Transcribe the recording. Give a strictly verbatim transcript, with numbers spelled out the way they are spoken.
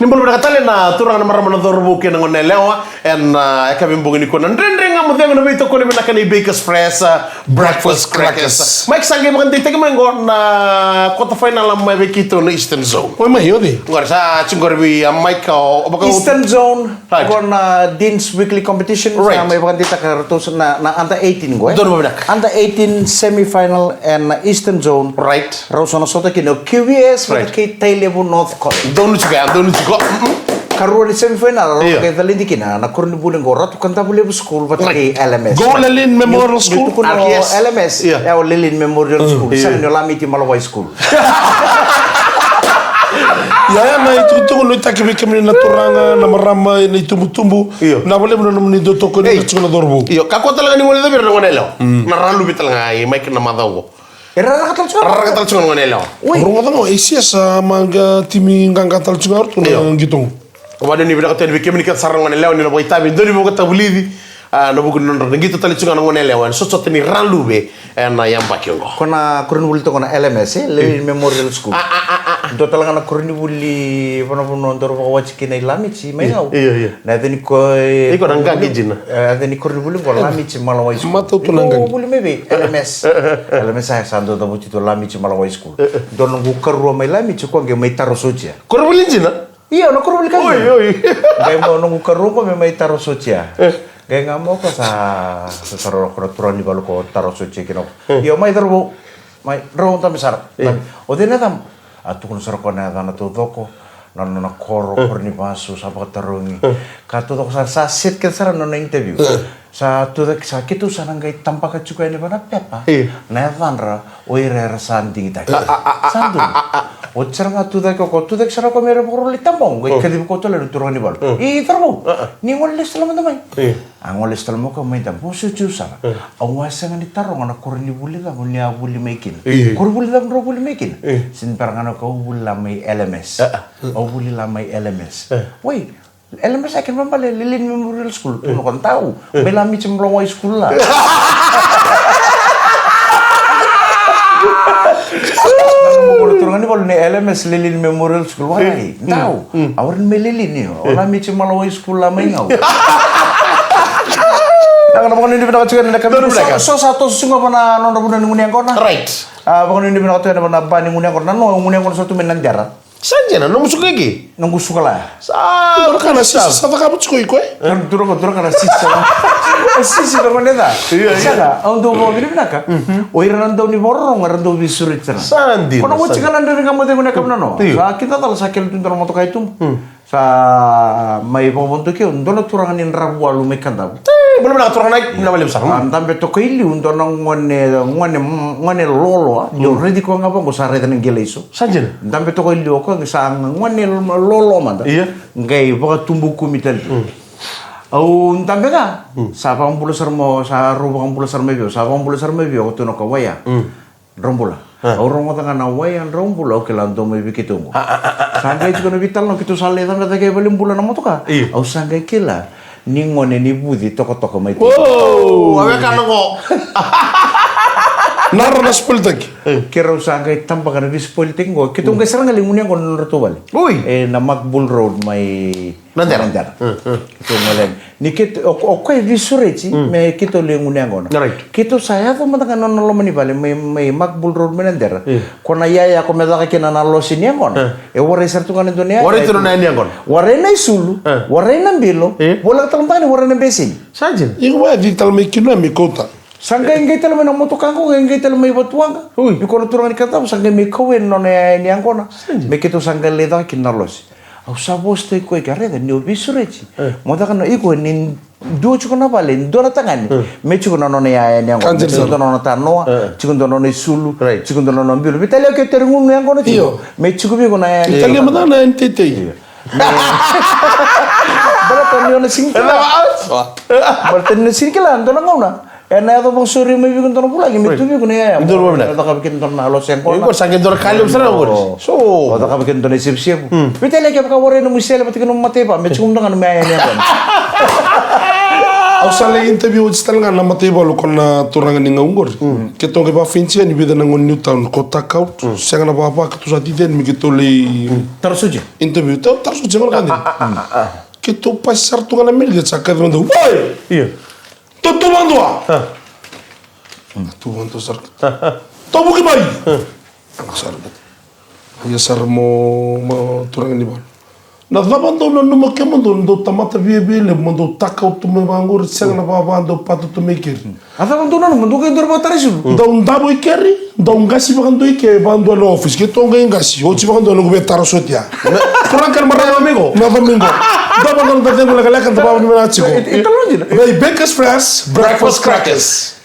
Ni bula vinaka tale na turaga, na marama, na cauravou kei na goneyalewa ena, ah, yakavi bogi nikua. Na Dredre Ga Mo Cegu, na veitokoni vinaka ni Bakers Fresh, ah, breakfast crackers. Mike, sa qai vakadeitaki mai qo na quarter final mai vei keitou na Eastern Zone. Oi, mai, oi. Qori sa tiko qori vei, ah, Mike, o, o vaka Eastern Zone. Right. Qo na Dean's Weekly Competition, right, sa mai vakadeitaka ratou sa na, na under eighteen qo, e? Donu vinaka. Under eighteen semi-final ena Eastern Zone. Right. Rau sa na sota kina o Q V S, right, vata kei Tailevu North College. Donu tiko ya, donu tiko. Mm-mm. Karua ni semi-final, rau, io, qai calidi kina na koronivuli qo, Ratu Kadavulevu School vata, right, kei L M S. Qo Lelean Memorial School? Ni tukuna o L M S, io, e o Lelean Memorial School. Io. Sega ni o Lamiti Malawai School. Ia, ia, na itukutuku, nuitaki vei kemuni na turaga, na marama, na itubutubu. Io. Na vakalevu na nomuni dau tokoni, ei, na tiko na cauravou. Io, kakua tale ga ni guilecavi ira na goneyalewa. Mm. Na ra luve tale ga i Mike na macawa qo. E raraka tale tiko ga. Raraka tale tiko ga na goneyalewa. Oi. Rogoca qo, e sia sa maqa timi qaqa tale tiko ga ratou na, io, qito qo. Vakanuinui vinaka tu yani vei kemuni kece sara na goneyalewa ni na vakaitavi, dau ni vakatavulici, ah, ena vuku ni nodra na qito tale tiko ga na goneyalewa ena sotasota ni ra luve ena yabaki oqo. Ko na koronivuli toka na L M S, e? Lelean, io, Memorial School. Ah, ah, ah, ah, ah. Dua tale ga na koronivuli, vanavanua daru vakawati kina i Lamiti mai, io, Gau. Io, io. Na yaca ni ko, e, iko na koronivuli, qaqi dina. E, yaca ni koronivuli qo, e, Lamiti Malawai School. Matau tu na qaqi. Iko vuli mai vei L M S. E, e, e, e. L M S, e, sa dau cavuti tu Lamiti Malawai School. E, e. Dua noqu karua mai Lamiti, ko qai mai Taro Sotia. Koronivuli dina? Io, na koronivuli ka. Oi, oi. Qai mai noqu karua qo me mai Taro Sotia. E. Qai ga mai o koya sa, sa, sa rau ko na turaga ni valu ko Taro Sotia kina. E. Io, mai cauravou. Mai, drau dabe sara. E. Dabe. O cei na yacam? A tukuna sara o koya na yacana taucoko, na nona koro, e, koro ni vasu, sa vakatarogi. E. Ka taucoko sara, sa set kece sara na nona interview. E. Sa tucake, sa keitou sa na qai tabaka tiko yani vana pepa. Io. Na yacadra o ira era sa digitaki. A, a, a, a, sa donu. A, a, a. Oti sara ga tucake o koya, tucake sara o koya me ra vakarau lai tabaka, qai, mm, kacivi koya tale na turaga ni valu. Mm. I cauravou. A, a. Ni gole lesu tale mada mai. Io. A gole lesu tale mai o koya mai dabe, o Sotia, au sega. Mm. Au a sega ni taroga na koronivuli cava ni a vuli mai kina. Io. Koronivuli cava drau vuli mai kina. Io. Sega ni bera ga na ka, au vuli la mai L M S. A, a. Au vuli la mai L M S. A. Wai, L M S e kena ibalebale Lelean Memorial School. Tukuna o koya, dau. Mai Lamiti Malawai School la. Tukuna o koya na turaga ni valu ni L M S, Lelean Memorial School. Warai, dau. Mm. Au warai ni mai Lelean, io. O Lamiti Malawai School la mai Gau. Daga na vakanuinui vinaka tiko yani na ka. Donu vinaka. So, so sa toso tiko ga vana nodra vanua ni gunu yaqona. Right. A, vakanuinui vinaka tiko yani vana ba ni gunu yaqona. Na noqu gunu yaqona sa tu mai Nadera. Sa dina, nomu suka eke? Noqu suka la. Sa, dua na ka na sisa sa cakava tiko iko, e? Dua, dua na ka, dua na ka na sisa. E sisi na gone ca. Io, io. Sega, au dau vakavinavinaka. Mhm. O ira na dau ni vakarorogo era dau veisureti sara. Sa dina, sa dina. Ko na oti ga na Dredre Ga Mo Cegu ena yakavi nanoa. Io. Sa kidacala sa kele tu dua na motoka e tubu. Hmm. Sa mai vakavodoki au dua na turaga ni Dravualu mai Kadavu. E, bula vinaka turaga na, io, vinaka vakalevu sara. A dabe toka i liu dua na gone, gone, gone lolo, a. Dau, mm, raici koya ga vaqo sa raica na qilaiso. Sa dina. Dabe toka i liu o koya, sa gone lolo mada. Io. Qai vakatubu kumi tale tu. Mm. Au dabe ga, mm, sa vakabula sara mai, sa rau vakabula sara mai vei au, sa vakabula sara mai vei au, au tukuna o koya, waia. Mm. Drau bula. A. Au rogoca ga na waia drau bula, au kila dau mai vei keitou qo. A, a, a, a, a. Sa qai tiko na veitalanoa, keitou sa lai caka cake e valenibula na motoka. Io. Au sa qai kila ni gone ni Vuci tokatoka mai tu. Wow, a wekana qo. Na ra na spoiltaki. E. Keirau sa qai tabaka na veispoiltaki qo. Keitou, mm, qai sara ga lai gunu yaqona na nodratou vale. Oi. E na Markbull Road mai Nadera. Nadera. Mm, mm. Keitou gole yani. Ni keitou, o, o koya e veisureti, mm, me keitou lai gunu yaqona. Right. Keitou sa yaco mada ga na nona loma ni vale mai, mai Markbull Road mai Nadera. Mm. Ko na yaya ko me caka kina na lose ni yaqona. Mm. E warai sara tu ga na dua na yaya. Warai tu na yaya ni yaqona. Warai na isulu, mm, warai na bilo, mm, voleka tale mada ga ni warai na beseni. Sa dina. Iko vakayaci tale mai kina me kauta. Sa qai, qai tale mai na motoka qo, qai, qai tale mai Vatuwaqa. Ui. Iko na turaga ni Kadavu, sa qai mai kau e na nona yaya ni yaqona. Sa dina. Me keitou sa qai lai caka kina na lose. Au sa vosataki koya ke, raica ni o veisureti. E. Mo caka na, iko ni dua tiko na vale, dua na tagane. E. Me tiko na nona yaya ni yaqona. Ka dina. Me tiko dua na nona tanoa, e, tiko dua na nona isulu, right, tiko dua na nona bilo. Veitalia ke tere gunu yaqona tiko. Io. Me tiko vei iko na yaya ni yaqona. Veitalia mada na yani teitei. Io. Me baleta ni o na sega ni kila. Baleta ni o na sega ni kila, dua na gauna. E na yaco vakasauri mai vei iko dua na vulagi, me tu vei iko na yaya. Dua na vulagi. E cakava kina dua na lose yaqona. Iko sa qai dua na ka levu sara qori. So. O cakava kina dua na isevusevu. Hmm. Veitalia kevaka warai nomu isele vata kei nomu mataiva, me tiko mada ga nomu yaya ni yaqona. Au sa lai interview oti tale ga na mataivalu ko na turaga ni Gau qori. Keitou qai vakafinisia ni vica na gone ni Newtown ko taka out. Sega na vava keitou sa titi yani me keitou lai Tara sotia. Interview. Tara sotia gona ka dei. Keitou pasi sara tu ga na meli, sa kaci mada. Wai! Io. Tou tu vakadua. Tou tu vakadua sara. Tou vuki mai. Sara. Ia sara mo, mo turaga ni valu. Na cava dou nanuma kemudou, dou tamata viavia levu, mo dou taka out tu mai vaqori, sega na vava dou pata tu mai keri. A cava dou nanuma, dou qai dua na vakatara isulu. Dou davo i keri, dou qasi vakadua i ke, vakadua na office, keitou qai qasi, oti vakadua noqu via tara sotia. Turaga kei na marama, na cava mai qo. Dou vakadua na cegu lekaleka, dou vakadua na tiko. Rei Bakers Fresh, breakfast crackers.